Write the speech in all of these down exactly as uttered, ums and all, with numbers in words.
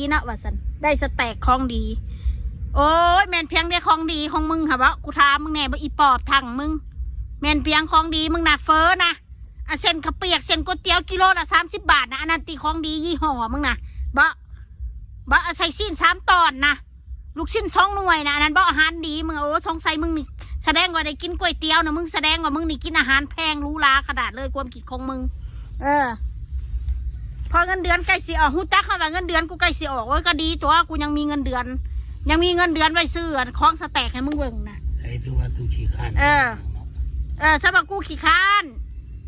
เนาะว่าซั่น ได้สเต็กของดี โอ้ย แม่นเพียงได้ของดีของมึงหะบ่ กูถามมึงแน่บ่ อีปอบทั้งมึง แม่นเพียงของดีมึงนะ เฟอนะ อันเส้นข้าวเปียก เส้นก๋วยเตี๋ยวกิโลละสามสิบบาทนะ อันนั้นติของดียี่ห้อมึงนะบ่ บ่ เอาใส่สิ้นสามตอนนะ ลูกชิ้นสองหน่วยนะ อันนั้นบ่ อาหารดีมึง โอ้ สงสัยมึงนี่ แสดงว่าได้กินก๋วยเตี๋ยวนะ มึงแสดงว่ามึงนี่กินอาหารแพงหรูหราขนาดเลย ความคิดของมึง เออ พอเงินเดือนใกล้สิออก ฮู้จักคำว่าเงินเดือนกูใกล้สิออก โอ้ย ก็ดีตัว กูยังมีเงินเดือน ยังมีเงินเดือนไว้ซื้ออันของสเต็กให้มึงเบิ่งนะ ใส่สุว่าตูขี้ข้าน เออ เนาะ เออ สำหรับกูขี้ข้าน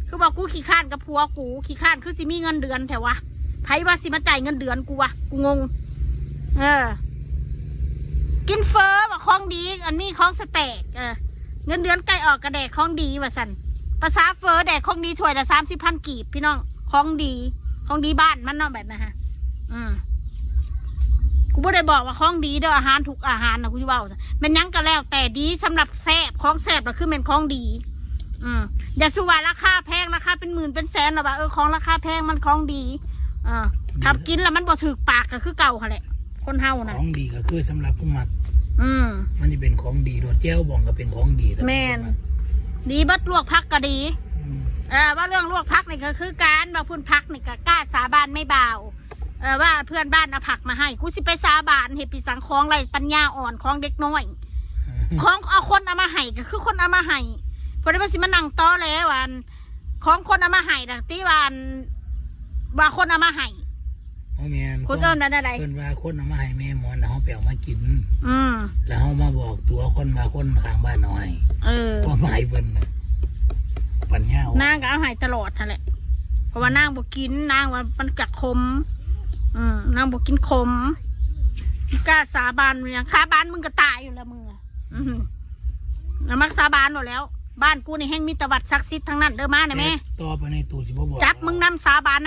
คือบอกกูขี้ข้านกับผัวกู ขี้ข้านคือสิมีเงินเดือนแท้วะ ไผว่าสิมาจ่ายเงินเดือนกูวะ กูงง เออ กินเฟอว่าของดี อันนี้ของสเต็ก เออ เงินเดือนใกล้ออกกะแดกของดีว่าซั่น ภาษาเฟอแดกของดีถ้วยละสามสิบพันกีบ พี่น้อง ของดี ของดีบ้านมันเนาะแบบนะฮะ อืม กูบ่ได้บอกว่าของดีเด้อ อาหารทุกอาหารนะ กูสิเว้า แม่นหยังก็แล้วแต่ดีสำหรับแซ่บ ของแซ่บน่ะคือแม่นของดี อืม อย่าสุว่าราคาแพง ราคาเป็นหมื่นเป็นแสนแล้วว่า เออ ของราคาแพงมันของดี อ่า ถ้ากินแล้วมันบ่ถูกปากก็คือเก่าหั่นแหละ คนเฮานะ ของดีก็คือสำหรับผู้มัก อืม มันจะเป็นของดีโดดแจ่วบองก็เป็นของดี แม่น ดีเบิด ลวกผักก็ดี อืม เออ ว่าเรื่องลวกผักนี่ก็คือการ ว่าพุ่นผักนี่ก็กล้าสาบานไม่เบา เออ ว่าเพื่อนบ้านเอาผักมาให้ กูสิไปสาบานเฮ็ดพิสัง ของไรปัญญาอ่อน ของเด็กน้อย ของเอาคนเอามาให้ก็คือคนเอามาให้ เพราะได้ว่าสิมานั่งตอแหลว่าอัน ของคนเอามาให้นะ ติว่าอัน ว่าคนเอามาให้ บ่แม่น คนเอิ้นว่าแนวใด เพิ่นว่าคนเอามาให้แม่หมอน แล้วเฮาไปเอามากิน อืม แล้วเฮามาบอกตัวคนว่าคนข้างบ้านเอาให้ เออ ความหมายเพิ่นน่ะ ปัญญาอ่อน นางก็เอาให้ตลอดหั่นแหละ เพราะว่านางบ่กิน นางว่ามันจะขม อืม นางบ่กินขม กล้าสาบานหยัง สาบานมึงก็ตายอยู่แล้วมึงอะ อืม แล้วมักสาบานโลดแล้ว บ้านกูนี่แฮงมีแต่วัดศักดิ์สิทธิ์ทั้งนั้นเด้อ มานะแม่ แต่ต่อไปนี้ตูสิบ่บอก จับมึงนำสาบาน